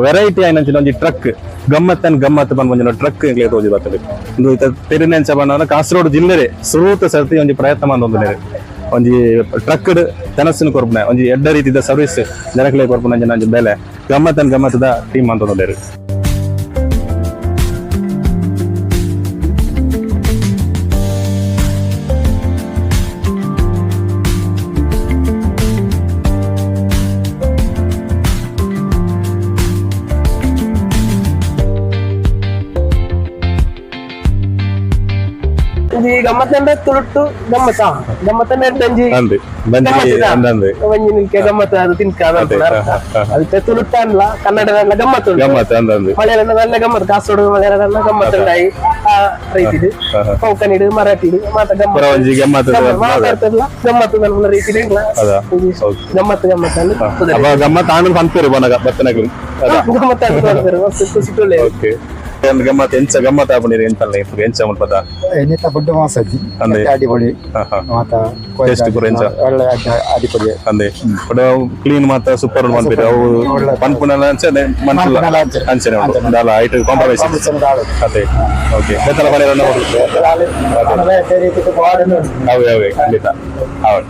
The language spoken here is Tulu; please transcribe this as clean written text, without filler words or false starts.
ವೆರೈಟಿ ಆಯಿನಂಚಿನ ಒಂಜಿ ಟ್ರಕ್, ಗಮ್ಮತ್ ಅಂಡ್ ಗಮ್ಮತ್ ಪನ್ಪುಂಚಿನ ಟ್ರಕ್ ಎಂಕ್ಲೆ ತೋಜಿ ಬರ್ತದೆ. ಉಂದು ಇತ್ತೆ ತೆರಿನೆಂಚ ಪಂಡ ಕಾಸರಗೋಡು ಜಿಲ್ಲೆ ಸುರೂತ ಸರ್ತಿ ಒಂಜಿ ಪ್ರಯತ್ನ ಮಂತೊಂದುಲ್ಲೆರ್. ಒಂಜಿ ಟ್ರಕ್ ತೆನಸ್ನ್ ಕೊರ್ಪುನ, ಒಂಜಿ ಎಡ್ಡೆ ರೀತಿದ ಸರ್ವಿಸ್ ಜನಕ್ಲೆ ಕೊರ್ಪುನ ಅಂಚಿನ ಒಂಜಿ ಬೇಲೆ ಗಮ್ಮತ್ ಅಂಡ್ ಗಮ್ಮತ್ದ ಟೀಮ್ ಮಂತೊಂದುಲ್ಲೆರ್. ಇದು ಈ ಗಮ್ಮತ್ತಂಡ ತುಳುಟ್ಟು ಗಮ್ಮತ್ತ ಗಮ್ಮತ್ತಂಡ ಎಡ್ಡಂಜಿ. ಅಂದ್ ಬಂಜಿ. ಗಮ್ಮತ್ತಿದ. ಅಂದಂದು. ಒಂಜಿ ನಿಲ್ಕೆ ಗಮ್ಮತ್ತ ಅದು ತಿನ್ಕ ಅದು ಅದೇ, ಅರ್ಥ. ಹಾ, ಹಾ. ಅದಕ್ಕೆ ತುಳುಟ್ಟ ಅನ್ಲ, ಕನ್ನಡದಲ್ಲ ಗಮ್ಮತ್ತು ಉಂಟು. ಗಮ್ಮತ್ ಅಂದಂದು. ಮಲಯಾಳದ നല്ല ಗಮ್ಮತ್ತು, ಕಾಸರಗೋಡು ಮಲಯಾಳದ ಗಮ್ಮತ್ತುಂಡಾಯಿ ಆ ರೀತಿದು. ಹಾ, ಹಾ. ಕೊಂಕಣಿಡು, ಮರಾಠಿಡು ಮಾತ ಪೂರ ಗಮ್ಮತ್ತು. ಒಂಜಿ ಗಮ್ಮತ್. ಮಾತಾಡ್ತದಲ್ಲ ಗಮ್ಮತ್ತು ನನ್ನ ರೀತಿಲಿ ಇಲ್ಲ. ಅದ. ಇದು ಗಮ್ಮತ್ತು ಗಮ್ಮತ್ತು ಅಂದ್ ಪುದರ್. ಅವ ಗಮ್ಮತ್ ಆಂಡ್ ಪನ್ಪೆರ್ ಬನಗ ಬತ್ತನಗ್ಲು ಅದ. ಗಮ್ಮತ್ತು ಅಂದ್ ಪನ್ಪೆರ್, ಮಸ್ತ್ ಖುಷಿ ತುಳ್ಳೆ. ಓಕೆ, ಗಮ್ಮತ್ ಎಂಚ ಗಮ್ಮತ್ ಆಪುಂಡು ಎಂತಲ್ಲ ಎಂಚ ಮುಲ್ಪದ? ಇನ್ನಿತ ಫುಡ್ ಮಾಸಜ್ಜಿ. ಅಂದೆ. ಅಡಿಪೊಡಿ. ಹಾ ಹಾ. ಮಾತ. Taste ಪೂರ ಎಂಚ? ಒಳ್ಳೆ ಅಡಿಪೊಡಿ. ಅಂದೆ, ಬಟ್ ಕ್ಲೀನ್ ಮಾತ ಸೂಪರ್ ಮನ್ಪಿರ ಅವು. ಒಳ್ಳೆ. ಪನ್ಪುನಲ ಅಂಚನೆ ಮನ್ಪುಲ. ಮನ್ಪುನಲ ಅಂಚನೆ. ಅಂಚನೆ ಉಂಡು ದಾಲ ಐಟ್ ಕಾಂಪ್ರಮೈಸ್. ಅದೇ, ಓಕೆ, ಬೆತ್ತಲ ಪನಿರ. ಅವೇ ಅವೇ, ಖಂಡಿತ ಹೌದು.